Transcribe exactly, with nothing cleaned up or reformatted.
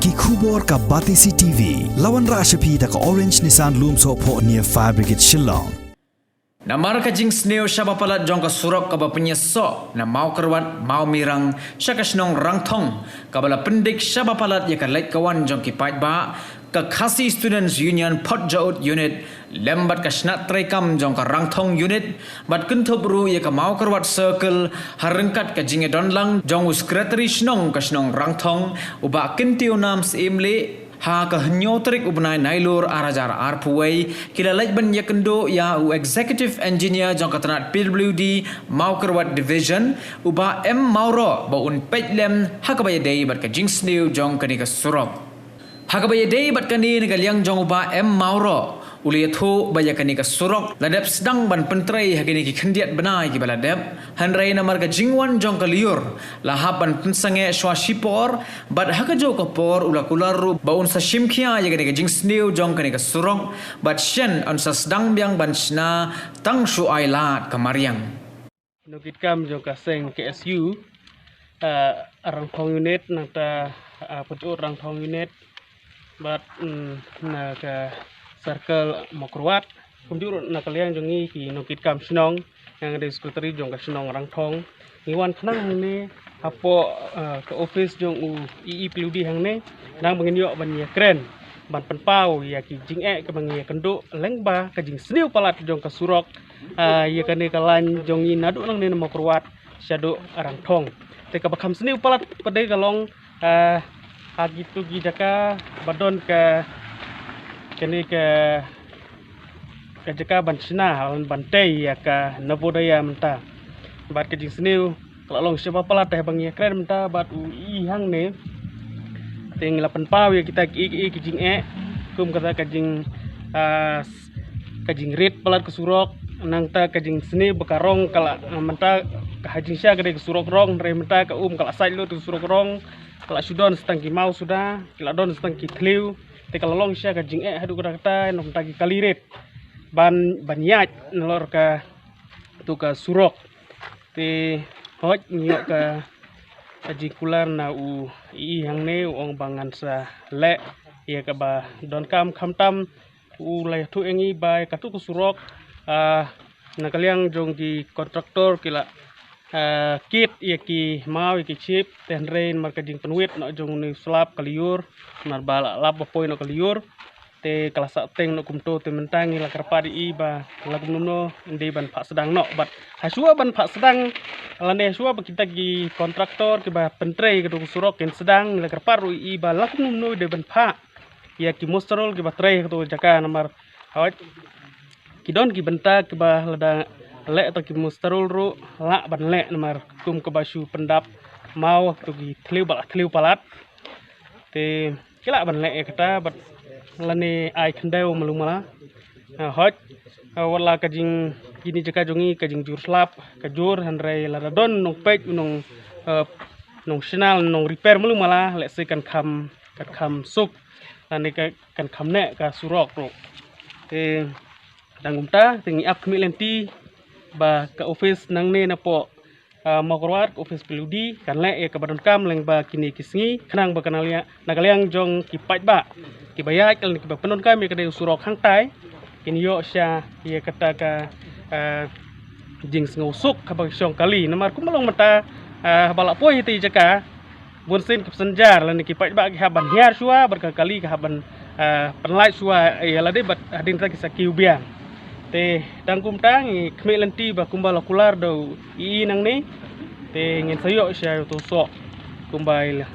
Ki khubor ka Batesi T V, la wanrah sha phi da ka Orange Nissan Lumsohphoh near Fire Brigade Shillong. Namar ka jingsniew shaba palat jong ka surok kaba pynïasoh na Mawkyrwat Mawmirang sha ka shnong Rangthong, kaba la pyndik shaba palat ïa ka leit ka wan jong ki paidbah, ka Khasi Students Union Phodjaud Unit lem bad ka shnat treikam jong ka Rangthong Unit, bad kynthup ruh ïa ka Mawkyrwat Circle, ha ryngkat ka jingïadonlang jong u Secretary Shnong ka shnong Rangthong, u Bah Kyntiew Nam Syiemlieh, ha ka hynñiew tarik u bnai Nailur ar hajar arphew wei, ki la leit ban ïakynduh ïa u Executive Engineer jong ka tnat P W D Mawkyrwat Division, u Bah M Mawroh, ba un peit lem ha kaba ïadei bad ka jingsniew jong kane ka surok. Ha kaba ïadei bad kane, na ka liang jong u Bah M Mawroh, u la ïathuh ba ïa kane ka surok la dep sdang ban pyntrei ha kine ki khyndiat bnai kiba la dep, hynrei namar ka jingwan jong ka lyiur la hap ban pynsangeh shwa shipor, bad ha kajuh ka por u la kular ruh ba un sa shim khia ïa kane ka jingsniew jong kane ka surok, bad shen un sa sdang biang ban shna tang shu ai lad ka mariang. Nongkitkam jong ka seng K S U, ah, Rangthong Unit, nangta, ah, Phodjaud Rangthong Unit, bad, mm, na ka Circle Mawkyrwat, kumjuh ruh na ka liang jong ngi ki nongkitkam shnong, nga dei Secretary jong ka shnong Rangthong. Ngi wan khnang hangne hapoh, ah, ka office jong u E E P W D hangne, nang ba ngin ïoh ban ïakren, ban pynpaw ïa ki jingeh kaba ngi ïakynduh lyngba ka jingsniew palat jong ka surok, ah, ïa kane ka lain jong ngi naduh nangne na Mawkyrwat shaduh Rangthong. Te kaba kham sniew palat pat de ka long, ah, ha kitu ki jaka ba don ka, kane ka, ka jaka ban shna, ban tei ïa ka Navodaya mynta. Bad ka jingsniew ka la long shaba palat, te ba ngi ïakren mynta bad u E E hangne, te ngi la pynpaw ïa kita ki, ki, ki jingeh, kum kata ka jing, ah, ka jingrit palat ka surok, nangta ka jingsniew ba ka rong ka la, ah, mynta ka ha jingshisha ka dei ka surok rong, hynrei mynta ka um ka la sait lut ka surok rong, ka la shu don sa tang ki maw suda, ki la don sa tang ki thliew, te ka la long shisha ka jingeh haduh katta katta, nangta ki kali rit ban, ban ïaid nalor katu ka surok. Te hooid, ngi ïoh ka, ka jingkular na u E E hangne, u ong ba ngan sa leh ïa kaba donkam, khamtam u la ïathuh ïa ngi ba katu ka surok, ah, na ka liang jong ki contractor ki la, ah, kit ïa ki maw ïa ki ship, te hynrei namar ka jingpynwit noh jong une u slap ka lyiur, namar ba la lap ba poi noh ka lyiur, te ka la sah teng noh kumto, te mynta ngi la kyrpad ïa i ba la kumno kumno dei ban phah sdang noh, bad hashuwa ban phah sdang lane hashuwa ba kita ki contractor kiba pyntrei katu ka surok kin sdang, ngi la kyrpad ruh ïa i ba la kumno kumno dei ban phah ïa ki muster roll kiba trei ha katu ka jaka, namar hooid ki don ki bynta kiba lada leh tang ki muster roll ruh lah ban leh, namar kum kaba shu pyndap maw ha katu ki thliew ba la thliew palat. Te ki lah ban leh ïa kata bad lane ai khyndew malu mala. Ah, hooid, ah, wat la ka jing, kine jaka jong ngi ka jingjur slap ka jur, hynrei lada don nongpeit, nong, ah, nongshna, nong repair malu mala, lehse kan kham, kan kham suk lane ka, kan kham neh ka surok ruh. Te tang kumta te ngi ap khmih lynti ba ka office nangne napoh, ah, Mawkyrwat, ka office P W D kan leh ïa kaba donkam lyngba kine ki sngi, khnang ba ka na liang, na ka liang jong ki paidbah kiba ïaid lane kiba pyndonkam ïa kane ka surok hangtai, kin ïoh shisha ïa kata ka, ah, jingsngewsuk haba ki shong kali, namar kumba long mynta, ah, haba la poi ha kata ka jaka, bun sien ki passenger lane ki paidbah ki hap ban hiar shuwa bad ka kali ka hap ban, ah, pynlait shuwa ïa lade bad hadien kata ki sa kiew biang. Te tang kumta ngi khmih lynti ba kumba la kular da u E E nangne, te ngin sa ïoh shisha ïa uto u soh kumba i la.